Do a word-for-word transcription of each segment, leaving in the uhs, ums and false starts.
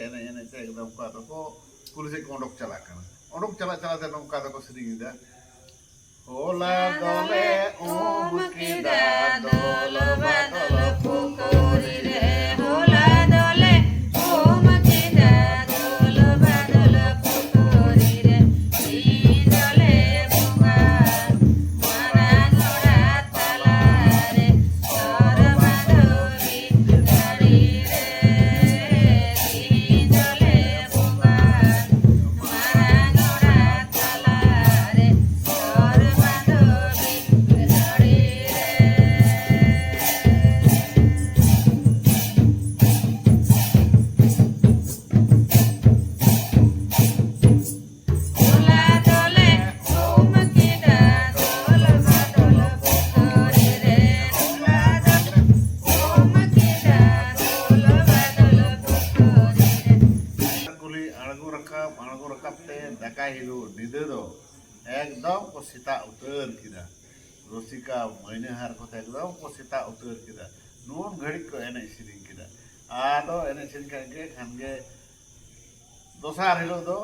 ᱮᱱᱮᱡ ᱮᱱᱮᱡ ᱛᱮ ᱮᱠᱫᱚᱢ ᱠᱚ ᱟᱫᱚ ᱠᱚ ᱠᱩᱞᱦᱤ ᱥᱮᱫ ᱠᱚ ᱚᱰᱚᱠ ᱪᱟᱞᱟᱜ ᱠᱟᱱᱟ᱾ ᱚᱰᱚᱠ ᱪᱟᱞᱟᱜ ᱪᱟᱞᱟᱜ ᱛᱮ ᱱᱚᱝᱠᱟ ᱫᱚᱠᱚ ᱥᱮᱨᱮᱧ ᱮᱫᱟ, ᱦᱚᱞᱟ ᱫᱚᱞᱮ ᱩᱢ ᱠᱮᱫᱟ, ᱫᱚᱞ ᱵᱟᱫᱚᱞ ᱯᱩᱠᱷᱩᱨᱤ ᱨᱮ᱾ ᱦᱚᱞᱟ ᱫᱚᱞᱮ ᱩᱢ ᱠᱮᱫᱟ, ᱫᱚᱞ ᱵᱟᱫᱚᱞ ᱯᱩᱠᱷᱩᱨᱤ ᱨᱮ᱾ ᱛᱤᱦᱤᱧ ᱫᱚᱞᱮ ᱵᱚᱸᱜᱟ ᱢᱟᱨᱟᱝ ᱜᱚᱲᱟ ᱛᱟᱞᱟᱨᱮ᱾ ᱥᱚᱨᱵᱟ ᱫᱚ ᱵᱤᱱ ᱟᱲᱮ ᱨᱮ᱾ ᱛᱤᱦᱤᱧ ᱫᱚᱞᱮ ᱵᱚᱸᱜᱟ ᱢᱟᱨᱟᱝ ᱜᱚᱲᱟ ᱛᱟᱞᱟᱨᱮ᱾ ᱥᱚᱨᱵᱟ ᱫᱚ ᱵᱤᱱ ᱟᱲᱮ ᱨᱮ᱾ ᱦᱚᱞᱟ ᱫᱚᱞᱮ ᱩᱢ ᱠᱮᱫᱟ ᱫᱚᱞ ᱵᱟᱫᱚᱞ ᱯᱩᱠᱷᱩᱨᱤ ᱨᱮ᱾ ᱦᱚᱞᱟ ᱫᱚᱞᱮ ᱩᱢ ᱠᱮᱫᱟ ᱫᱚᱞ ᱵᱟᱫᱚᱞ ᱯᱩᱠᱷᱩᱨᱤ ᱨᱮ᱾ ᱠᱩᱞᱦᱤ ᱟᱬᱜᱚ ᱨᱟᱠᱟᱵ, ᱟᱬᱜᱚ ᱨᱟᱠᱟᱵ ᱛᱮ ᱫᱟᱠᱟᱭ ᱦᱤᱞᱳᱜ ᱧᱤᱫᱟᱹ ᱫᱚ ᱮᱠᱫᱚᱢ ᱠᱚ ᱥᱮᱛᱟᱜ ᱩᱛᱟᱹᱨ ᱠᱮᱫᱟ᱾ ᱨᱩᱥᱤᱠᱟ ᱢᱟᱹᱭᱱᱟᱹᱦᱟᱨ ᱠᱚᱛᱮ ᱮᱠᱫᱚᱢ ᱠᱚ ᱥᱮᱛᱟᱜ ᱩᱛᱟᱹᱨ ᱠᱮᱫᱟ᱾ ᱱᱩᱱ ᱜᱷᱟᱹᱲᱤᱡ ᱠᱚ ᱮᱱᱮᱡ ᱥᱮᱨᱮᱧ ᱠᱮᱫᱟ᱾ ᱟᱫᱚ ᱮᱱᱮᱡ ᱥᱮᱨᱮᱧ ᱠᱷᱟᱱ ᱜᱮ, ᱠᱷᱟᱱ ᱜᱮ ᱫᱚᱥᱟᱨ ᱦᱤᱞᱳᱜ ᱫᱚ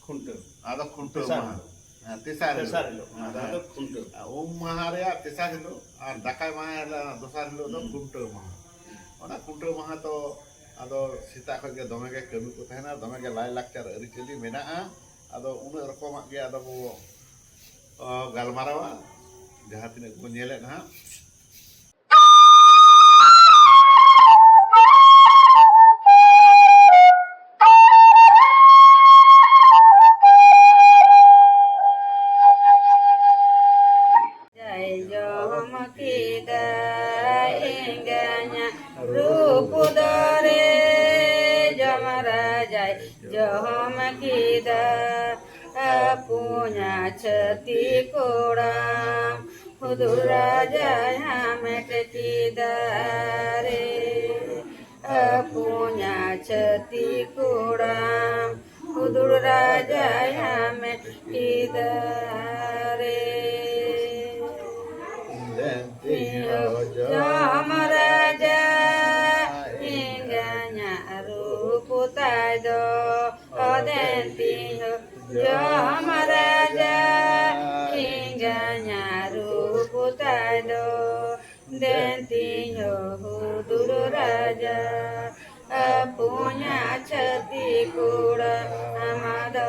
ᱠᱷᱩᱱᱴᱟᱹᱣ᱾ ᱟᱫᱚ ᱠᱷᱩᱱᱴᱟᱹᱣ ᱛᱮᱥᱟᱨ ᱢᱟᱦᱟ᱾ ᱦᱤᱞᱳᱜ᱾ ᱦᱮᱸ, ᱛᱮᱥᱟᱨ ᱛᱮᱥᱟᱨ ᱦᱤᱞᱳᱜ᱾ ᱦᱤᱞᱳᱜ, ᱚᱱᱟ ᱫᱚ ᱦᱮᱸ᱾ ᱟᱫᱚ ᱠᱷᱩᱱᱴᱟᱹᱣ᱾ ᱟᱨ ᱩᱢ ᱢᱟᱦᱟ ᱨᱮᱭᱟᱜ ᱛᱮᱥᱟᱨ ᱦᱤᱞᱳᱜ ᱟᱨ ᱫᱟᱠᱟᱭ ᱢᱟᱦᱟ ᱦᱤᱞᱳᱜ ᱫᱚᱥᱟᱨ ᱦᱤᱞᱳᱜ ᱫᱚ ᱦᱩᱸ᱾ ᱠᱷᱩᱱᱴᱟᱹᱣ ᱢᱟᱦᱟ᱾ ᱚᱱᱟ ᱠᱷᱩᱱᱴᱟᱹᱣ ᱢᱟᱦᱟ ᱫᱚ ᱟᱫᱚ ᱥᱮᱛᱟᱜ ᱠᱷᱚᱱ ᱜᱮ ᱫᱚᱢᱮ ᱜᱮ ᱠᱟᱹᱢᱤ ᱠᱚ ᱛᱟᱦᱮᱱᱟ, ᱫᱚᱢᱮ ᱜᱮ ᱞᱟᱭᱼᱞᱟᱠᱪᱟᱨ ᱟᱹᱨᱤᱪᱟᱹᱞᱤ ᱢᱮᱱᱟᱜᱼᱟ᱾ ᱟᱫᱚ ᱩᱱᱟᱹᱜ ᱨᱚᱠᱚᱢᱟᱜ ᱜᱮ ᱟᱫᱚ ᱵᱚ, ᱚ, ᱜᱟᱞᱢᱟᱨᱟᱣᱟ, ᱡᱟᱦᱟᱸ ᱛᱤᱱᱟᱹᱜ ᱵᱚ ᱧᱮᱞᱮᱫ ᱦᱟᱸᱜ᱾ ᱡᱟᱭ ᱡᱚᱢ ᱠᱮᱫᱟ ᱮᱸᱜᱟᱧᱟ ᱨᱩᱯ ᱫᱚᱨᱮ, ᱡᱚᱢ ᱨᱟᱡᱟᱭ ᱡᱚᱢ ᱠᱮᱫᱟ ᱟᱹᱯᱩᱧᱟ ᱪᱷᱟᱹᱛᱤ ᱠᱚᱲᱟᱢ, ᱦᱩᱫᱩᱲ ᱨᱟᱡᱟᱭ ᱦᱟᱢᱮᱴ ᱠᱮᱫᱟ ᱨᱮ᱾ ᱟᱹᱯᱩᱧᱟ ᱪᱷᱟᱹᱛᱤ ᱠᱚᱲᱟᱢ, ᱦᱩᱫᱩᱲ ᱨᱟᱡᱟᱭ ᱦᱟᱢᱮᱴ ᱠᱮᱫᱟ ᱨᱮ᱾ ᱡᱚᱢ ᱨᱟᱡᱟ ᱮᱸᱜᱟᱧᱟ ᱨᱩ ᱨᱩᱯ ᱛᱟᱭ ᱫᱚ ᱚᱫᱮᱱ ᱛᱤᱧ ᱦᱚ ᱡᱚᱢ ᱨᱟᱡᱟ, ᱮᱸᱜᱟᱧᱟ ᱨᱩᱯ ᱛᱟᱭ ᱫᱚ ᱫᱮᱱ ᱛᱤᱧ ᱦᱚ ᱦᱩᱫᱩᱲ ᱨᱟᱡᱟ, ᱟᱹᱯᱩᱧᱟ ᱪᱷᱟᱹᱛᱤ ᱠᱚᱲᱟ ᱟᱢᱟ ᱫᱚ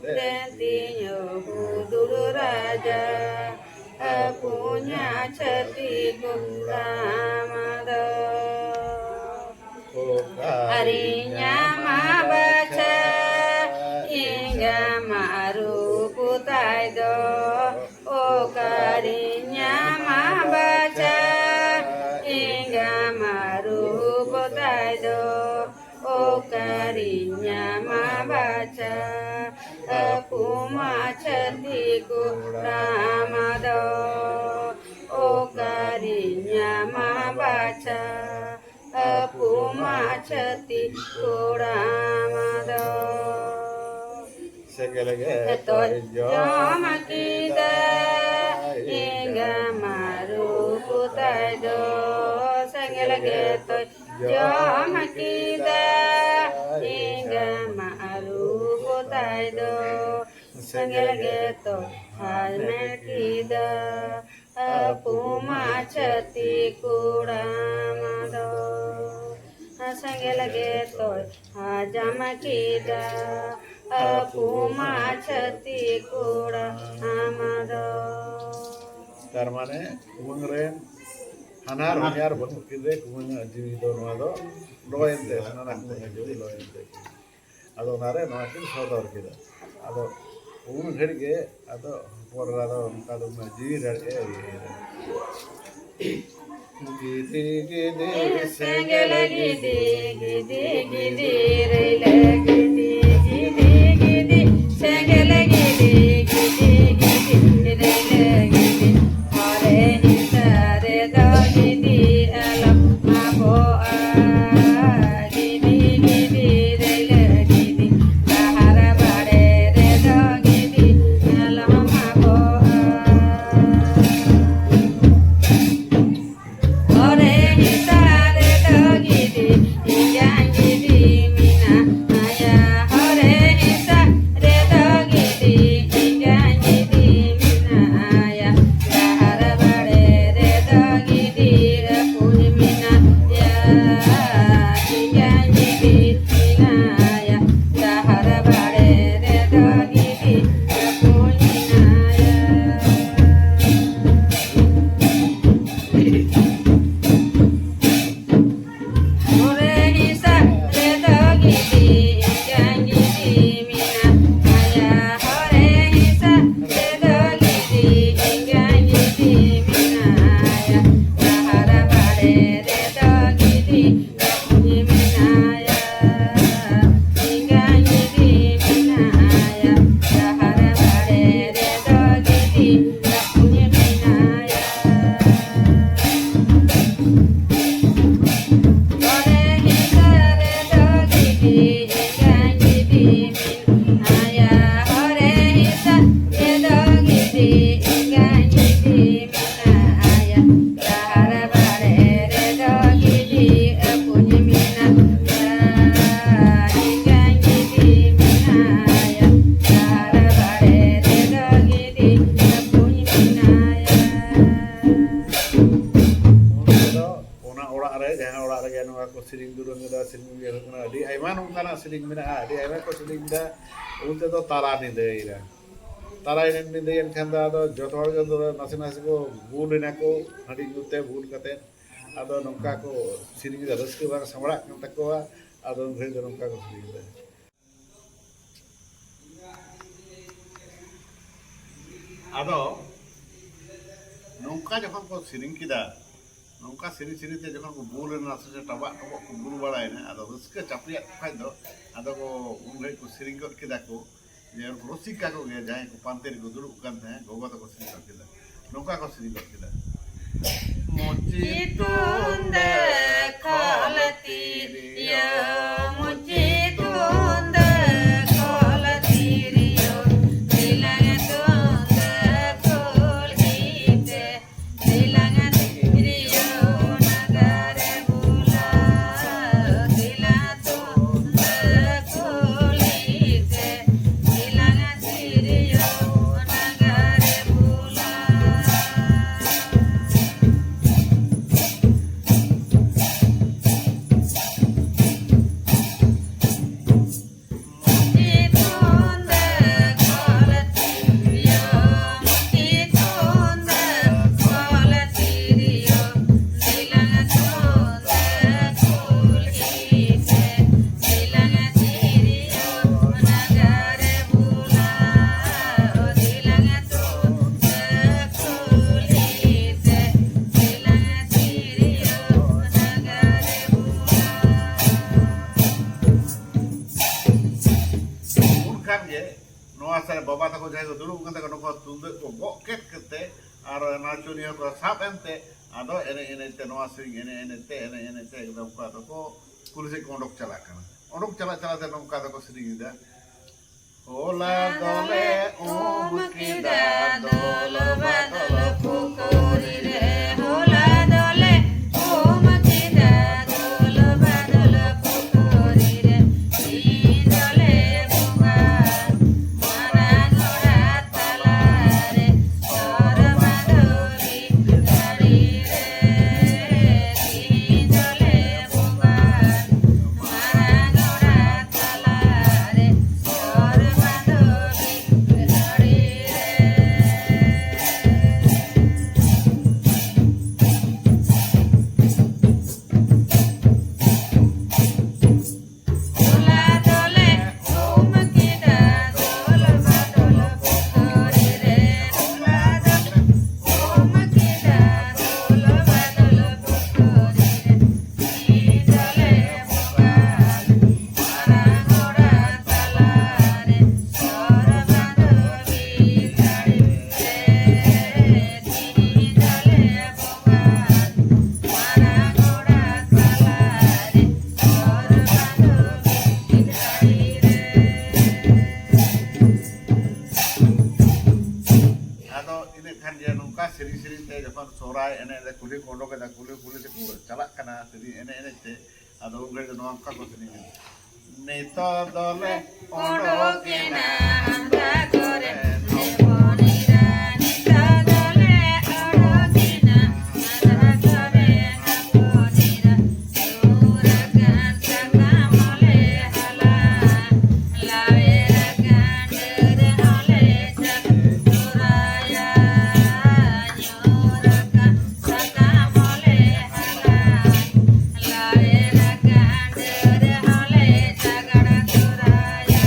ᱫᱮᱱ ᱛᱤᱧ ᱦᱚ ᱦᱩᱫᱩᱲ ᱨᱟᱡᱟ, ᱟᱹᱯᱩᱧᱟ ᱪᱷᱟᱹᱛᱤ ᱠᱚᱲᱟ ᱟᱢᱟ ᱫᱚ᱾ ᱚᱠᱟᱨᱤᱧ ᱧᱟᱢᱟ ᱵᱟᱪᱷᱟ, ᱮᱸᱜᱟ ᱢᱟ ᱨᱩᱯ ᱛᱟᱭ ᱫᱚ᱾ ᱚᱠᱟᱨᱤᱧ ᱧᱟᱢᱟ ᱵᱟᱪᱷᱟ, ᱮᱸᱜᱟ ᱢᱟ ᱨᱩᱯ ᱛᱟᱭ ᱫᱚ᱾ ᱚᱠᱟᱨᱤᱧ ᱧᱟᱢᱟ ᱵᱟᱪᱷᱟ, ᱟᱹᱯᱩ ᱢᱟ ᱪᱷᱟᱹᱛᱤ ᱠᱚᱲᱟ ᱟᱢᱟ ᱫᱚ᱾ ᱚᱠᱟᱨᱤᱧ ᱧᱟᱢᱟ ᱵᱟᱪᱷᱟ, ᱟᱹᱯᱩ ᱢᱟ ᱪᱷᱟᱹᱛᱤ ᱠᱚᱲᱟ ᱟᱢᱟ ᱫᱚ᱾ ᱥᱮᱸᱜᱮᱞ ᱜᱮ ᱛᱚᱭ ᱡᱚᱢ ᱠᱮᱫᱟ, ᱮᱸᱜᱟ ᱢᱟ ᱨᱩᱯ ᱛᱟᱭ ᱫᱚ᱾ ᱥᱮᱸᱜᱮᱞ ᱜᱮ ᱛᱚᱭ ᱡᱚᱢ ᱠᱮᱫᱟ, ᱮᱸᱜᱟ ᱢᱟ ᱨᱩᱯ ᱛᱟᱭ ᱫᱚ᱾ ᱥᱮᱸᱜᱮᱞ ᱜᱮ ᱛᱚᱭ ᱦᱟᱢᱮᱴ ᱠᱮᱫᱟ, ᱟᱹᱯᱩ ᱢᱟ ᱪᱷᱟᱹᱛᱤ ᱠᱚᱲᱟ ᱟᱢᱟ ᱫᱚ᱾ ᱥᱮᱸᱜᱮᱞ ᱜᱮ ᱛᱚᱭ ᱦᱟᱡᱟᱢ ᱠᱮᱫᱟ, ᱟᱹᱯᱩ ᱢᱟ ᱪᱷᱟᱹᱛᱤ ᱠᱚᱲᱟ ᱟᱢᱟ ᱫᱚ᱾ ᱛᱟᱨ ᱢᱟᱱᱮ ᱠᱩᱢᱟᱹᱝ ᱨᱮᱱ ᱦᱟᱱᱦᱟᱨ ᱦᱚᱧᱦᱟᱨ ᱵᱟᱹᱱᱩᱜ ᱠᱤᱱ ᱨᱮ ᱠᱩᱢᱟᱹᱝ ᱟᱜ ᱡᱤᱣᱤ ᱫᱚ ᱱᱚᱣᱟ ᱫᱚ ᱞᱚᱭᱮᱱ ᱛᱟᱭᱟ, ᱦᱟᱱᱟ ᱠᱩᱢᱟᱹᱝ ᱟᱜ ᱡᱤᱣᱤ ᱞᱚᱭᱮᱱ ᱛᱟᱭᱟ᱾ ᱟᱫᱚ ᱚᱱᱟᱨᱮ ᱱᱚᱣᱟ ᱠᱤᱱ ᱥᱚᱫᱚᱨ ᱠᱮᱫᱟ᱾ ᱟᱫᱚ ᱩᱱ ᱜᱷᱟᱹᱲᱤᱡ ᱜᱮ ᱟᱫᱚ ᱦᱚᱯᱚᱱ ᱮᱨᱟ ᱫᱚ ᱚᱱᱠᱟ ᱫᱚ ᱩᱱᱟᱹᱜ ᱡᱤᱣᱤ ᱨᱟᱲᱮᱡ ᱮ ᱤᱭᱟᱹᱭᱮᱫᱟ᱾ ᱜᱤᱫᱤ ᱜᱤᱫᱤ ᱥᱮᱸᱜᱮᱞ ᱜᱤᱫᱤ, ᱜᱤᱫᱤ ᱜᱤᱫᱤ ᱨᱟᱹᱭᱞᱟᱹ ᱜᱤᱫᱤ, ᱜᱤᱫᱤ ᱜᱤᱫᱤ ᱥᱮᱸᱜᱮᱞ ᱜᱤᱫᱤ, ᱜᱤᱫᱤ ᱜᱤᱫᱤ ᱨᱟᱹᱭᱞᱟᱹ ᱜᱤᱫᱤ᱾ ᱦᱚᱨᱮ ᱦᱤᱥᱟᱹ ᱨᱮᱫᱚ ᱜᱤᱫᱤ ᱟᱞᱚᱢ ᱟᱵᱚᱜᱼᱟ᱾ ᱜᱤᱫᱤ ᱜᱤᱫᱤ ᱨᱟᱹᱭᱞᱟᱹ ᱜᱤᱫᱤ, ᱰᱟᱦᱟᱨ ᱵᱟᱲᱮ ᱨᱮᱫᱚ ᱜᱤᱫᱤ ᱟᱞᱚᱢ ᱟᱵᱚᱜᱼᱟ᱾ ᱦᱚᱨᱮ ᱦᱤᱥᱟᱹ ᱨᱮᱫᱚ ᱜᱤᱫᱤ, ᱤᱧᱟᱝ ᱜᱤᱫᱤ ᱟᱹᱰᱤ ᱟᱭᱢᱟ ᱱᱚᱝᱠᱟᱱᱟᱜ ᱥᱮᱨᱮᱧ ᱢᱮᱱᱟᱜᱼᱟ, ᱟᱹᱰᱤ ᱟᱭᱢᱟ ᱠᱚ ᱥᱮᱨᱮᱧ ᱮᱫᱟ᱾ ᱩᱱ ᱛᱮᱫᱚ ᱛᱟᱞᱟ ᱧᱤᱫᱟᱹᱭᱮᱱᱟ᱾ ᱛᱟᱞᱟ ᱧᱤᱫᱟᱹᱭᱮᱱ ᱠᱷᱟᱱ ᱫᱚ ᱟᱫᱚ ᱡᱚᱛᱚ ᱦᱚᱲ ᱜᱮ ᱱᱟᱥᱮ ᱱᱟᱥᱮ ᱠᱚ ᱵᱩᱞ ᱮᱱᱟ ᱠᱚ ᱦᱟᱺᱰᱤ ᱧᱩ ᱛᱮ, ᱵᱩᱞ ᱠᱟᱛᱮ᱾ ᱟᱫᱚ ᱱᱚᱝᱠᱟ ᱠᱚ ᱥᱮᱨᱮᱧ ᱮᱫᱟ, ᱨᱟᱹᱥᱠᱟᱹ ᱵᱟᱝ ᱥᱟᱢᱵᱲᱟᱜ ᱠᱟᱱ ᱛᱟᱠᱚᱣᱟ᱾ ᱟᱫᱚ ᱩᱱ ᱜᱷᱟᱹᱲᱤᱡ ᱫᱚ ᱱᱚᱝᱠᱟ ᱠᱚ ᱥᱮᱨᱮᱧ ᱮᱫᱟ᱾ ᱟᱫᱚ ᱱᱚᱝᱠᱟ ᱡᱚᱠᱷᱚᱱ ᱠᱚ ᱥᱮᱨᱮᱧ ᱠᱮᱫᱟ, ᱱᱚᱝᱠᱟ ᱥᱮᱨᱮᱧ ᱥᱮᱨᱮᱧ ᱛᱮ ᱡᱚᱠᱷᱚᱱ ᱠᱚ ᱵᱩᱞ ᱮᱱᱟ, ᱥᱮ ᱴᱟᱵᱟᱜ ᱴᱚᱵᱚᱜ ᱠᱚ ᱵᱩᱞ ᱵᱟᱲᱟᱭᱮᱱᱟ, ᱟᱫᱚ ᱨᱟᱹᱥᱠᱟᱹ ᱪᱟᱯᱮᱭᱟᱫ ᱠᱚ ᱠᱷᱟᱡ ᱫᱚ, ᱟᱫᱚ ᱠᱚ ᱩᱱ ᱜᱷᱟᱹᱲᱤᱡ ᱠᱚ ᱥᱮᱨᱮᱧ ᱜᱚᱫ ᱠᱮᱫᱟ ᱠᱚ ᱡᱮ, ᱩᱱᱠᱩ ᱨᱩᱥᱤᱠᱟ ᱠᱚᱜᱮ ᱡᱟᱦᱟᱸᱭ ᱠᱚ ᱯᱟᱱᱛᱮ ᱨᱮᱠᱚ ᱫᱩᱲᱩᱵ ᱠᱟᱱ ᱛᱟᱦᱮᱸᱫ, ᱜᱚᱜᱚ ᱛᱟᱠᱚ ᱥᱮᱨᱮᱧ ᱜᱚᱫ ᱠᱮᱫᱟ, ᱱᱚᱝᱠᱟ ᱠᱚ ᱥᱮᱨᱮᱧ ᱜᱚᱫ ᱠᱮᱫᱟ᱾ ᱢᱩᱪᱤ ᱛᱩᱱᱫᱟᱹ ᱠᱷᱚᱞ ᱛᱤᱨᱭᱳ, ᱢᱩᱪᱤ ᱛᱩᱱᱫᱟᱹ ᱠᱷᱚᱞ ᱛᱤᱨᱭᱳ, ᱛᱤᱞᱟᱹᱝ ᱛᱩᱱᱫᱟᱹ ᱠᱷᱚᱞ ᱜᱤᱛᱮ, ᱛᱤᱞᱟᱹᱝ ᱛᱤᱨᱭᱳ ᱱᱟᱜᱟᱨᱮ ᱵᱩᱞᱟ, ᱛᱤᱞᱟᱹᱝ ᱛᱩᱱᱫᱟᱹ ᱠᱷᱚᱞ ᱜᱤᱛᱮ, ᱛᱤᱞᱟᱹᱝ ᱛᱤᱨᱭᱳ ᱱᱟᱜᱟᱨᱮ ᱵᱩᱞᱟ᱾ ᱩᱱ ᱠᱷᱟᱱ ᱜᱮ ᱱᱚᱣᱟ ᱥᱮ ᱵᱟᱵᱟ ᱛᱟᱠᱚ ᱡᱟᱦᱟᱸᱭ ᱠᱚ ᱫᱩᱲᱩᱵ ᱟᱠᱟᱱ ᱛᱟᱠᱚ, ᱱᱩᱠᱩ ᱛᱩᱢᱫᱟᱹᱜ ᱠᱚ ᱜᱚᱜ ᱠᱮᱫ ᱠᱮᱫ ᱛᱮ ᱟᱨ ᱱᱟᱪᱚᱱᱤᱭᱟᱹ ᱠᱚ ᱥᱟᱵ ᱮᱱᱛᱮ, ᱟᱫᱚ ᱮᱱᱮᱡ ᱮᱱᱮᱡ ᱛᱮ, ᱱᱚᱣᱟ ᱥᱮᱨᱮᱧ ᱮᱱᱮᱡ ᱮᱱᱮᱡ ᱛᱮ, ᱮᱱᱮᱡ ᱮᱱᱮᱡ ᱛᱮ ᱮᱠᱫᱚᱢ ᱠᱚ ᱟᱫᱚ ᱠᱚ ᱠᱩᱞᱦᱤ ᱥᱮᱫ ᱠᱚ ᱚᱰᱚᱠ ᱪᱟᱞᱟᱜ ᱠᱟᱱᱟ᱾ ᱚᱰᱚᱠ ᱪᱟᱞᱟᱜ ᱪᱟᱞᱟᱜ ᱛᱮ ᱱᱚᱝᱠᱟ ᱫᱚᱠᱚ ᱥᱮᱨᱮᱧ ᱮᱫᱟ, ᱦᱚᱞᱟ ᱫᱚᱞᱮ ᱩᱢ ᱠᱮᱫᱟ ᱫᱚᱞ ᱵᱟᱫᱚᱞ ᱯᱩᱠᱷᱩᱨᱤ ᱨᱮ, ᱦᱚᱞᱟ ᱫᱚᱞᱮ ᱩᱢ ᱠᱮᱫᱟ ᱫᱚᱞ ᱵᱟᱫᱚᱞ ᱯᱩᱠᱷᱩᱨᱤ ᱨᱮ, ᱛᱤᱦᱤᱧ ᱫᱚᱞᱮ ᱵᱚᱸᱜᱟ ᱢᱟᱨᱟᱝ ᱚᱲᱟᱜ ᱛᱟᱞᱟᱨᱮ, ᱥᱚᱨ ᱵᱟᱫᱚᱞᱤ ᱟᱲᱮ ᱨᱮ, ᱛᱤᱦᱤᱧ ᱫᱚᱞᱮ ᱵᱚᱸᱜᱟ ᱢᱟᱨᱟᱝ ᱥᱚᱦᱨᱟᱭ ᱮᱱᱮᱡ ᱨᱮ ᱠᱩᱞᱦᱤ ᱠᱚ ᱚᱰᱚᱠ ᱮᱫᱟ, ᱠᱩᱞᱦᱤ ᱠᱩᱞᱦᱤ ᱛᱮᱠᱚ ᱪᱟᱞᱟᱜ ᱠᱟᱱᱟ ᱥᱮᱨᱮᱧ ᱮᱱᱮᱡ ᱮᱱᱮᱡ ᱛᱮ᱾ ᱟᱫᱚ ᱩᱱ ᱜᱷᱟᱹᱲᱤᱡ ᱫᱚ ᱱᱚᱝᱠᱟ ᱠᱚ ᱥᱮᱨᱮᱧ ᱮᱫᱟ, ᱱᱤᱛᱚᱜ ᱫᱚᱞᱮ ᱚᱰᱚᱠᱮᱱᱟ ᱟᱸᱫᱷᱟ ᱠᱚᱨᱮ ᱦᱚᱯᱚᱱ ᱮᱨᱟ, ᱱᱤᱛᱚᱜ ᱫᱚᱞᱮ ᱚᱰᱚᱠᱮᱱᱟ ᱟᱸᱫᱷᱟ ᱠᱚᱨᱮ ᱦᱚᱯᱚᱱ ᱮᱨᱟ᱾ ᱥᱩᱨ ᱟᱠᱟᱱ ᱥᱟᱠᱟᱢ ᱞᱮ ᱦᱟᱞᱟᱝ, ᱞᱟᱣᱮᱨ ᱟᱠᱟᱱ ᱰᱟᱹᱨ ᱦᱚᱸᱞᱮ ᱪᱟᱰᱚᱨ ᱛᱚᱨᱟᱭᱟ᱾ ᱧᱩᱨ ᱟᱠᱟᱱ ᱥᱟᱠᱟᱢ ᱦᱚᱸᱞᱮ ᱦᱟᱞᱟᱝ, ᱞᱟᱣᱮᱨ ᱟᱠᱟᱱ ᱰᱟᱹᱨ ᱦᱚᱸᱞᱮ ᱪᱟᱜᱟᱲ ᱛᱚᱨᱟᱭᱟ᱾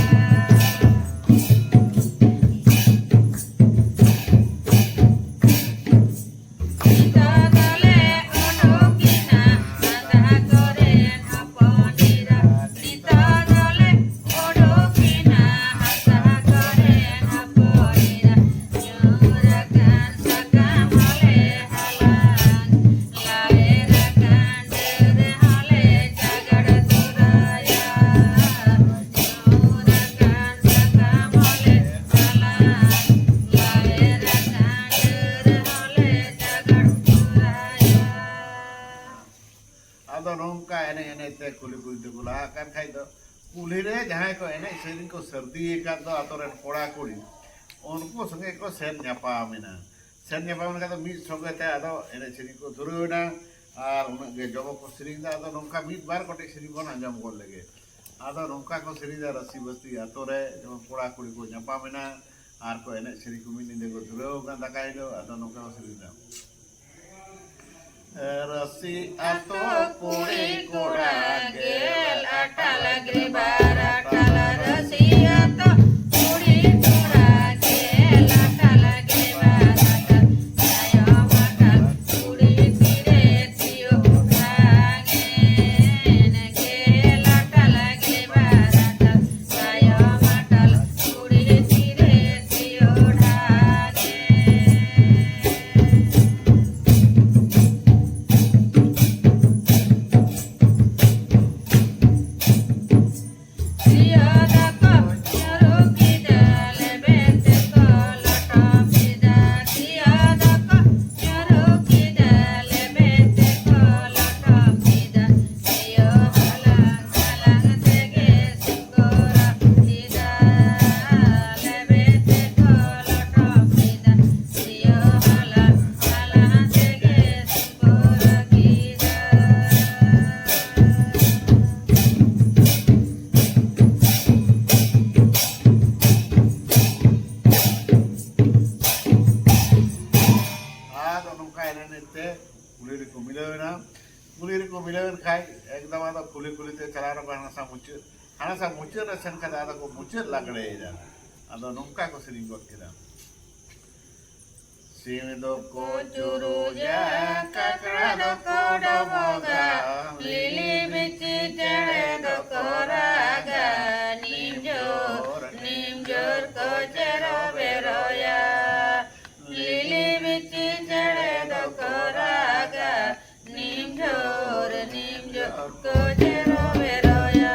ᱱᱤᱛᱚᱜ ᱫᱚᱞᱮ ᱚᱰᱚᱠᱮᱱᱟ ᱟᱸᱫᱷᱟ ᱠᱚᱨᱮᱱ ᱦᱚᱯᱚᱱ ᱮᱨᱟ᱾ ᱱᱤᱛᱚᱜ ᱫᱚᱞᱮ ᱚᱰᱚᱠᱮᱱᱟ ᱟᱸᱫᱷᱟ ᱠᱚᱨᱮᱱ ᱦᱚᱯᱚᱱ ᱮᱨᱟ᱾ ᱧᱩᱨ ᱟᱠᱟᱱ ᱥᱟᱠᱟᱢ ᱦᱚᱸᱞᱮ ᱦᱟᱞᱟᱝ, ᱞᱟᱣᱮᱨ ᱟᱠᱟᱱ ᱰᱟᱹᱨ ᱦᱚᱸᱞᱮ ᱪᱟᱜᱟᱲ ᱛᱚᱨᱟᱭᱟ᱾ ᱧᱩᱨ ᱟᱠᱟᱱ ᱥᱟᱠᱟᱢ ᱦᱚᱸᱞᱮ ᱦᱟᱞᱟᱝ, ᱞᱟᱣᱮᱨ ᱟᱠᱟᱱ ᱰᱟᱹᱨ ᱦᱚᱸᱞᱮ ᱪᱟᱜᱟᱲ ᱛᱚᱨᱟᱭᱟ᱾ ᱟᱫᱚ ᱱᱚᱝᱠᱟ ᱮᱱᱮᱡ ᱮᱱᱮᱡ ᱛᱮ ᱠᱩᱞᱦᱤ ᱠᱩᱞᱦᱤ ᱛᱮᱠᱚ ᱞᱟᱦᱟᱜ ᱠᱟᱱ ᱠᱷᱟᱡ ᱫᱚ, ᱠᱩᱞᱦᱤ ᱨᱮ ᱡᱟᱦᱟᱸᱭ ᱠᱚ ᱮᱱᱮᱡ ᱥᱮᱨᱮᱧ ᱠᱚ ᱥᱟᱹᱨᱫᱤ ᱟᱠᱟᱫ ᱫᱚ ᱟᱛᱳ ᱨᱮᱱ ᱠᱚᱲᱟ ᱠᱩᱲᱤ, ᱩᱱᱠᱩ ᱥᱚᱸᱜᱮ ᱠᱚ ᱥᱮᱱ ᱧᱟᱯᱟᱢ ᱮᱱᱟ᱾ ᱥᱮᱱ ᱧᱟᱯᱟᱢ ᱞᱮᱱᱠᱷᱟᱱ ᱫᱚ ᱢᱤᱫ ᱥᱚᱸᱜᱮ ᱛᱮ ᱟᱫᱚ ᱮᱱᱮᱡ ᱥᱮᱨᱮᱧ ᱠᱚ ᱫᱷᱩᱨᱟᱹᱣ ᱮᱱᱟ᱾ ᱟᱨ ᱩᱱᱟᱹᱜ ᱜᱮ ᱡᱚᱢᱚᱠ ᱠᱚ ᱥᱮᱨᱮᱧ ᱮᱫᱟ᱾ ᱟᱫᱚ ᱱᱚᱝᱠᱟ ᱢᱤᱫ ᱵᱟᱨ ᱜᱚᱴᱮᱡ ᱥᱮᱨᱮᱧ ᱵᱚᱱ ᱟᱸᱡᱚᱢ ᱜᱚᱫ ᱞᱮᱜᱮ᱾ ᱟᱫᱚ ᱱᱚᱝᱠᱟ ᱠᱚ ᱥᱮᱨᱮᱧ ᱮᱫᱟ ᱨᱟᱹᱥᱤ ᱵᱟᱹᱥᱤ ᱟᱛᱳ ᱨᱮ, ᱡᱮᱢᱚᱱ ᱠᱚᱲᱟ ᱠᱩᱲᱤ ᱠᱚ ᱧᱟᱯᱟᱢ ᱮᱱᱟ ᱟᱨ ᱠᱚ ᱮᱱᱮᱡ ᱥᱮᱨᱮᱧ ᱠᱚ ᱢᱤᱫ ᱧᱤᱫᱟᱹ ᱠᱚ ᱫᱷᱩᱨᱟᱹᱣ ᱟᱠᱟᱱ ᱫᱟᱠᱟ ᱦᱤᱞᱳᱜ᱾ ᱟᱫᱚ ᱱᱚᱝᱠᱟ ᱠᱚ ᱥᱮᱨᱮᱧ ᱮᱫᱟ, ᱨᱟᱹᱥᱤ ᱟᱛᱳ ᱠᱩᱲᱤ ᱠᱚᱲᱟ ᱜᱮᱞ ᱟᱴᱟᱞ ᱜᱮ ᱵᱟᱨ ᱟᱴᱟᱞ, ᱨᱟᱹᱥᱤ ᱟᱛᱳ ᱠᱩᱲᱤ ᱠᱚᱲᱟ ᱜᱮᱞ ᱟᱴᱟᱞ ᱜᱮ ᱵᱟᱨ ᱟᱴᱟᱞ, ᱛᱟᱭᱚᱢ ᱟᱴᱟᱞ ᱠᱩᱲᱤ ᱯᱤᱨᱮ ᱥᱤᱭᱳ ᱰᱷᱟᱝᱮᱱ, ᱜᱮᱞ ᱟᱴᱟᱞ ᱜᱮ ᱵᱟᱨ ᱟᱴᱟᱞ, ᱛᱟᱭᱚᱢ ᱟᱴᱟᱞ ᱠᱩᱲᱤ ᱯᱤᱨᱮ ᱥᱤᱭᱳ ᱰᱷᱟᱝᱮᱱ᱾ ᱨᱮᱠᱚ ᱢᱤᱞᱟᱹᱣ ᱮᱱ ᱠᱷᱟᱡ ᱮᱠᱫᱚᱢ ᱟᱫᱚ ᱠᱩᱞᱦᱤ ᱠᱩᱞᱦᱤ ᱛᱮ ᱪᱟᱞᱟᱣ ᱨᱮᱠᱚ ᱦᱟᱱᱟ ᱥᱟ ᱢᱩᱪᱟᱹᱫ, ᱦᱟᱱᱟ ᱥᱟ ᱢᱩᱪᱟᱹᱫ ᱨᱮ ᱥᱮᱱ ᱠᱟᱛᱮ ᱟᱫᱚ ᱠᱚ ᱢᱩᱪᱟᱹᱫ ᱞᱟᱜᱽᱲᱮᱭᱮᱫᱟ᱾ ᱟᱫᱚ ᱱᱚᱝᱠᱟ ᱠᱚ ᱥᱮᱨᱮᱧ ᱜᱚᱫ ᱠᱮᱫᱟ᱾ ᱥᱤᱢ ᱫᱚᱠᱚ ᱪᱩᱨᱩᱡᱟ, ᱠᱟᱠᱲᱟ ᱫᱚᱠᱚ ᱰᱚᱵᱚᱜᱟ, ᱞᱤᱞᱤ ᱵᱤᱪᱤ ᱪᱮᱬᱮ ᱫᱚᱠᱚ ᱨᱟᱜᱟ, ᱱᱤᱢ ᱡᱳᱨ, ᱱᱤᱢ ᱡᱳᱨ ᱠᱚ ᱪᱮᱨᱚ ᱵᱮᱨᱚᱭᱟ᱾ ᱞᱤᱞᱤ ᱵᱤᱪᱤ ᱪᱮᱬᱮ ᱫᱚᱠᱚ ᱨᱟᱜᱟ, ᱱᱤᱢ ᱡᱳᱨ, ᱱᱤᱢ ᱡᱳᱨ ᱠᱚ ᱪᱮᱨᱚ ᱵᱮᱨᱚᱭᱟ᱾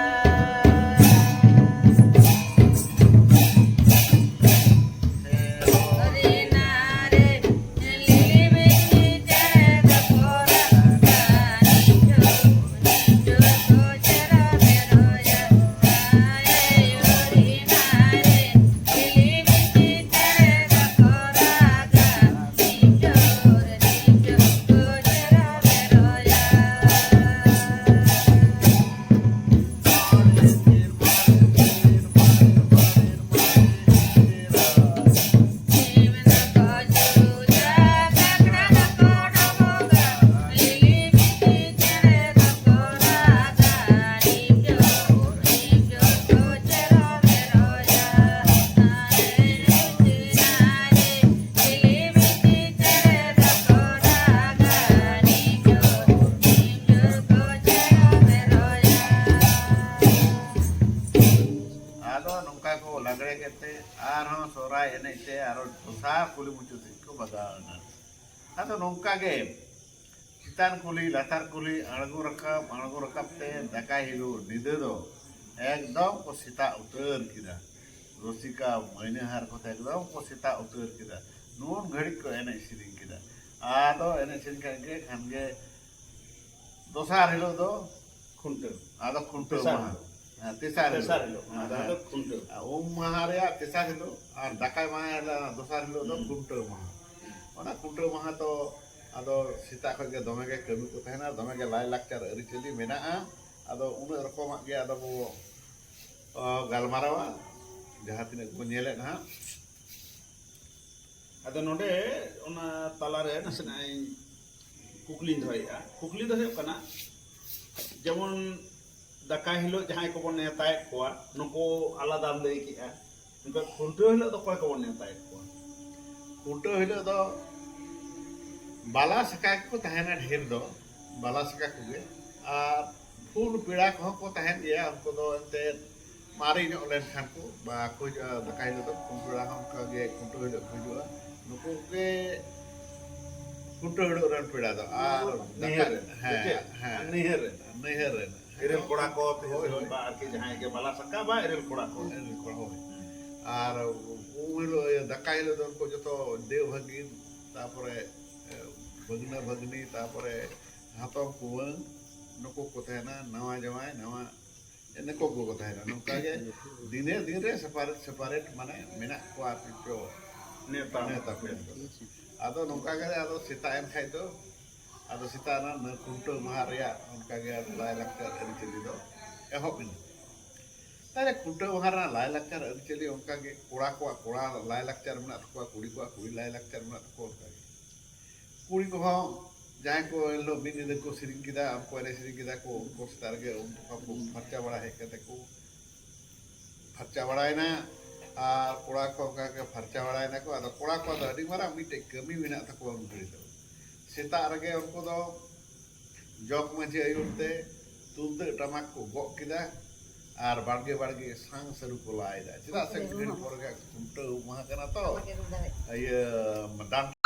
ᱨᱤᱱᱟ ᱨᱮ ᱞᱤᱞᱤ ᱵᱤᱪᱤ ᱪᱮᱬᱮ ᱫᱚᱠᱚ ᱨᱟᱜᱟ, ᱱᱤᱢ ᱡᱳᱨ, ᱱᱤᱢ ᱡᱳᱨ ᱠᱚ ᱪᱮᱨᱚ ᱵᱮᱨᱚᱭᱟ᱾ ᱟᱭᱳ ᱨᱤᱱᱟ ᱨᱮ ᱞᱤᱞᱤ ᱵᱤᱪᱤ ᱪᱮᱬᱮ ᱫᱚᱠᱚ ᱨᱟᱜᱟ, ᱱᱤᱢ ᱡᱳᱨ, ᱱᱤᱢ ᱡᱳᱨ ᱠᱚ ᱪᱮᱨᱚ ᱵᱮᱨᱚᱭᱟ᱾ ᱟᱫᱚ ᱱᱚᱝᱠᱟ ᱠᱚ ᱞᱟᱜᱽᱲᱮ ᱠᱮᱫ ᱛᱮ ᱟᱨᱦᱚᱸ ᱥᱚᱦᱨᱟᱭ ᱮᱱᱮᱡ ᱛᱮ ᱟᱨᱚ ᱫᱚᱥᱟᱨ ᱠᱩᱞᱦᱤ ᱢᱩᱪᱟᱹᱫ ᱥᱮᱫ ᱠᱚ ᱵᱟᱜᱟᱣ ᱮᱱᱟ᱾ ᱟᱫᱚ ᱱᱚᱝᱠᱟ ᱜᱮ ᱪᱮᱛᱟᱱ ᱠᱩᱞᱦᱤ ᱞᱟᱛᱟᱨ ᱠᱩᱞᱦᱤ ᱟᱬᱜᱚ ᱨᱟᱠᱟᱵ ᱟᱬᱜᱚ ᱨᱟᱠᱟᱵ ᱛᱮ ᱫᱟᱠᱟᱭ ᱦᱤᱞᱳᱜ ᱧᱤᱫᱟᱹ ᱫᱚ ᱮᱠᱫᱚᱢ ᱠᱚ ᱥᱮᱛᱟᱜ ᱩᱛᱟᱹᱨ ᱠᱮᱫᱟ᱾ ᱨᱩᱥᱤᱠᱟ ᱢᱟᱹᱭᱱᱟᱹᱦᱟᱨ ᱠᱚᱛᱮ ᱮᱠᱫᱚᱢ ᱠᱚ ᱥᱮᱛᱟᱜ ᱩᱛᱟᱹᱨ ᱠᱮᱫᱟ᱾ ᱱᱩᱱ ᱜᱷᱟᱹᱲᱤᱡ ᱠᱚ ᱮᱱᱮᱡ ᱥᱮᱨᱮᱧ ᱠᱮᱫᱟ᱾ ᱟᱫᱚ ᱮᱱᱮᱡ ᱥᱮᱨᱮᱧ ᱠᱷᱟᱱ ᱜᱮ ᱠᱷᱟᱱ ᱜᱮ ᱫᱚᱥᱟᱨ ᱦᱤᱞᱳᱜ ᱫᱚ ᱠᱷᱩᱱᱴᱟᱹᱣ᱾ ᱟᱫᱚ ᱠᱷᱩᱱᱴᱟᱹᱣ ᱛᱮᱥᱟᱨ ᱢᱟᱦᱟ᱾ ᱦᱤᱞᱳᱜ᱾ ᱦᱮᱸ, ᱛᱮᱥᱟᱨ ᱦᱤᱞᱳᱜ᱾ ᱛᱮᱥᱟᱨ ᱦᱤᱞᱳᱜ, ᱚᱱᱟ ᱦᱮᱸ, ᱫᱚ ᱦᱮᱸ᱾ ᱠᱷᱩᱱᱴᱟᱹᱣ᱾ ᱟᱨ ᱩᱢ ᱢᱟᱦᱟ ᱨᱮᱭᱟᱜ ᱛᱮᱥᱟᱨ ᱦᱤᱞᱳᱜ ᱟᱨ ᱫᱟᱠᱟᱭ ᱢᱟᱦᱟ ᱦᱤᱞᱳᱜ, ᱚᱱᱟ ᱫᱚᱥᱟᱨ ᱦᱤᱞᱳᱜ ᱫᱚ ᱦᱩᱸ᱾ ᱠᱷᱩᱱᱴᱟᱹᱣ ᱢᱟᱦᱟ᱾ ᱚᱱᱟ ᱠᱷᱩᱱᱴᱟᱹᱣ ᱢᱟᱦᱟ ᱫᱚ ᱟᱫᱚ ᱥᱮᱛᱟᱜ ᱠᱷᱚᱱ ᱜᱮ ᱫᱚᱢᱮ ᱜᱮ ᱠᱟᱹᱢᱤ ᱠᱚ ᱛᱟᱦᱮᱱᱟ, ᱫᱚᱢᱮ ᱜᱮ ᱞᱟᱭᱼᱞᱟᱠᱪᱟᱨ ᱟᱹᱨᱤᱪᱟᱹᱞᱤ ᱢᱮᱱᱟᱜᱼᱟ᱾ ᱟᱫᱚ ᱩᱱᱟᱹᱜ ᱨᱚᱠᱚᱢᱟᱜ ᱜᱮ ᱟᱫᱚ ᱵᱚ, ᱚ, ᱜᱟᱞᱢᱟᱨᱟᱣᱟ, ᱡᱟᱦᱟᱸ ᱛᱤᱱᱟᱹᱜ ᱵᱚ ᱧᱮᱞᱮᱫ ᱦᱟᱸᱜ᱾ ᱟᱫᱚ ᱱᱚᱰᱮ ᱚᱱᱟ ᱛᱟᱞᱟᱨᱮ ᱱᱟᱥᱮᱱᱟᱜ ᱤᱧ ᱠᱩᱠᱞᱤᱧ ᱫᱚᱦᱚᱭᱮᱫᱼᱟ᱾ ᱠᱩᱠᱞᱤ ᱫᱚ ᱦᱩᱭᱩᱜ ᱠᱟᱱᱟ, ᱡᱮᱢᱚᱱ ᱫᱟᱠᱟᱭ ᱦᱤᱞᱳᱜ ᱡᱟᱦᱟᱸᱭ ᱠᱚᱵᱚᱱ ᱱᱮᱣᱛᱟᱭᱮᱫ ᱠᱚᱣᱟ, ᱱᱩᱠᱩ ᱟᱞᱟᱫᱟᱢ ᱞᱟᱹᱭ ᱠᱮᱜᱼᱟ, ᱱᱩᱠᱩ ᱠᱷᱩᱱᱴᱟᱹᱣ ᱦᱤᱞᱳᱜ ᱫᱚ ᱚᱠᱚᱭ ᱠᱚᱵᱚᱱ ᱱᱮᱣᱛᱟᱭᱮᱫ ᱠᱚᱣᱟ? ᱠᱷᱩᱱᱴᱟᱹᱣ ᱦᱤᱞᱳᱜ ᱫᱚ ᱵᱟᱞᱟ ᱥᱟᱠᱟ ᱜᱮᱠᱚ ᱛᱟᱦᱮᱱᱟ ᱰᱷᱮᱨ ᱫᱚ, ᱵᱟᱞᱟ ᱥᱟᱠᱟ ᱠᱚᱜᱮ᱾ ᱟᱨ ᱯᱷᱩᱞ ᱯᱮᱲᱟ ᱠᱚᱦᱚᱸ ᱠᱚ ᱛᱟᱦᱮᱱ ᱜᱮᱭᱟ, ᱩᱱᱠᱩ ᱫᱚ ᱮᱱᱛᱮᱫ ᱢᱟᱨᱮ ᱧᱚᱜ ᱞᱮᱱᱠᱷᱟᱱ ᱠᱚ ᱵᱟᱠᱚ ᱦᱤᱡᱩᱜᱼᱟ ᱫᱟᱠᱟ ᱦᱤᱞᱳᱜ ᱫᱚ, ᱯᱷᱩᱞ ᱯᱮᱲᱟ ᱦᱚᱸ ᱚᱱᱠᱟ ᱜᱮ ᱠᱷᱩᱱᱴᱟᱹᱣ ᱦᱤᱞᱳᱜ ᱠᱚ ᱦᱤᱡᱩᱜᱼᱟ᱾ ᱱᱩᱠᱩ ᱜᱮ ᱠᱷᱩᱱᱴᱟᱹᱣ ᱦᱤᱞᱳᱜ ᱨᱮᱱ ᱯᱮᱲᱟ ᱫᱚ᱾ ᱟᱨ ᱱᱟᱹᱭᱦᱟᱹᱨ ᱫᱟᱠᱟ ᱨᱮᱱ, ᱦᱮᱸ, ᱥᱮ ᱪᱮᱫ? ᱦᱮᱸ᱾ ᱱᱟᱹᱭᱦᱟᱹᱨ ᱨᱮᱱ᱾ ᱱᱟᱹᱭᱦᱟᱹᱨ ᱨᱮᱱ᱾ ᱤᱨᱤᱞ ᱠᱚᱲᱟ ᱠᱚ, ᱦᱳᱭ, ᱦᱳᱭ᱾ ᱵᱟ ᱟᱨᱠᱤ ᱡᱟᱦᱟᱸᱭ ᱜᱮ ᱵᱟᱞᱟ ᱥᱟᱠᱟ ᱵᱟ ᱤᱨᱤᱞ ᱠᱚᱲᱟ ᱠᱚ᱾ ᱤᱨᱤᱞ ᱠᱚᱲᱟ, ᱦᱳᱭ᱾ ᱟᱨ ᱩᱱ ᱦᱤᱞᱳᱜ, ᱤᱭᱟᱹ, ᱫᱟᱠᱟ ᱦᱤᱞᱳᱜ ᱫᱚ ᱩᱱᱠᱩ ᱡᱚᱛᱚ ᱫᱮᱣ ᱵᱷᱟᱹᱜᱤᱱ, ᱛᱟᱯᱚᱨᱮ, ᱮ, ᱵᱷᱟᱹᱜᱽᱱᱟᱹ ᱵᱷᱟᱹᱜᱽᱱᱤ, ᱛᱟᱯᱚᱨᱮ ᱦᱟᱛᱚᱢ ᱠᱩᱢᱟᱹᱝ, ᱱᱩᱠᱩ ᱠᱚ ᱛᱟᱦᱮᱱᱟ, ᱱᱟᱣᱟ ᱡᱟᱶᱟᱭ, ᱱᱟᱣᱟ, ᱱᱩᱠᱩ ᱠᱚᱠᱚ ᱛᱟᱦᱮᱱᱟ᱾ ᱱᱚᱝᱠᱟ ᱜᱮ ᱫᱤᱱᱮ ᱫᱤᱱ ᱨᱮ separate separate ᱢᱟᱱᱮ ᱢᱮᱱᱟᱜ ᱠᱚᱣᱟ ᱟᱨᱠᱤ ᱪᱚ ᱱᱮᱣᱛᱟ᱾ ᱱᱮᱣᱛᱟ ᱯᱮᱲᱟ ᱠᱚ᱾ ᱟᱫᱚ ᱱᱚᱝᱠᱟ ᱜᱮ ᱟᱫᱚ ᱥᱮᱛᱟᱜ ᱮᱱ ᱠᱷᱟᱡ ᱫᱚ ᱟᱫᱚ ᱥᱮᱛᱟᱜ ᱨᱮᱱᱟᱜ ᱠᱷᱩᱱᱴᱟᱹᱣ ᱢᱟᱦᱟ ᱨᱮᱭᱟᱜ ᱚᱱᱠᱟ ᱜᱮ ᱞᱟᱭᱼᱞᱟᱠᱪᱟᱨ ᱟᱹᱨᱤᱪᱟᱹᱞᱤ ᱫᱚ ᱮᱦᱚᱵ ᱮᱱᱟ᱾ ᱛᱟᱦᱞᱮ ᱠᱷᱩᱱᱴᱟᱹᱣ ᱢᱟᱦᱟ ᱨᱮᱱᱟᱜ ᱞᱟᱭᱼᱞᱟᱠᱪᱟᱨ ᱟᱹᱨᱤᱪᱟᱹᱞᱤ ᱚᱱᱠᱟ ᱜᱮ ᱠᱚᱲᱟ ᱠᱚᱣᱟᱜ ᱠᱚᱲᱟ ᱞᱟᱭᱼᱞᱟᱠᱪᱟᱨ ᱢᱮᱱᱟᱜ ᱛᱟᱠᱚᱣᱟ, ᱠᱩᱲᱤ ᱠᱚᱣᱟᱜ ᱠᱩᱲᱤ ᱞᱟᱭᱼᱞᱟᱠᱪᱟᱨ ᱢᱮᱱᱟᱜ ᱛᱟᱠᱚᱣᱟ ᱚᱱᱠᱟ ᱜᱮ᱾ ᱠᱩᱲᱤ ᱠᱚᱦᱚᱸ ᱡᱟᱦᱟᱸᱭ ᱠᱚ ᱮᱱᱦᱤᱞᱳᱜ ᱢᱤᱫ ᱧᱤᱫᱟᱹ ᱠᱚ ᱥᱮᱨᱮᱧ ᱠᱮᱫᱟ, ᱩᱱᱠᱩ ᱮᱱᱮᱡ ᱥᱮᱨᱮᱧ ᱠᱮᱫᱟ ᱠᱚ, ᱩᱱᱠᱩ ᱥᱮᱛᱟᱜ ᱨᱮᱜᱮ ᱩᱢ ᱛᱟᱠᱚ ᱯᱷᱟᱨᱪᱟ ᱵᱟᱲᱟ ᱦᱮᱡ ᱠᱟᱛᱮ ᱠᱚ ᱯᱷᱟᱨᱪᱟ ᱵᱟᱲᱟᱭᱮᱱᱟ᱾ ᱟᱨ ᱠᱚᱲᱟ ᱠᱚ ᱚᱱᱠᱟ ᱜᱮ ᱯᱷᱟᱨᱪᱟ ᱵᱟᱲᱟᱭᱮᱱᱟ ᱠᱚ᱾ ᱟᱫᱚ ᱠᱚᱲᱟ ᱠᱚᱣᱟᱜ ᱫᱚ ᱟᱹᱰᱤ ᱢᱟᱨᱟᱝ ᱢᱤᱫᱴᱮᱡ ᱠᱟᱹᱢᱤ ᱢᱮᱱᱟᱜ ᱛᱟᱠᱚᱣᱟ ᱩᱱ ᱜᱷᱟᱹᱲᱤ ᱫᱚ᱾ ᱥᱮᱛᱟᱜ ᱨᱮᱜᱮ ᱩᱱᱠᱩ ᱫᱚ ᱡᱚᱜᱽ ᱢᱟᱹᱡᱷᱤ ᱟᱹᱭᱩᱨ ᱛᱮ ᱛᱩᱢᱫᱟᱹᱜ ᱴᱟᱢᱟᱠ ᱠᱚ ᱜᱚᱜ ᱠᱮᱫᱟ ᱟᱨ ᱵᱟᱲᱜᱮ ᱵᱟᱲᱜᱮ ᱥᱟᱝ ᱥᱟᱹᱨᱩ ᱠᱚ ᱞᱟᱭ ᱮᱫᱟ᱾ ᱪᱮᱫᱟᱜ ᱥᱮ ᱢᱤᱫ ᱜᱷᱟᱹᱲᱤ ᱯᱚᱨ ᱜᱮ ᱠᱷᱩᱱᱴᱟᱹᱣ ᱢᱟᱦᱟ ᱠᱟᱱᱟ ᱛᱚ᱾ ᱤᱭᱟᱹ, ᱰᱟᱱᱴᱟ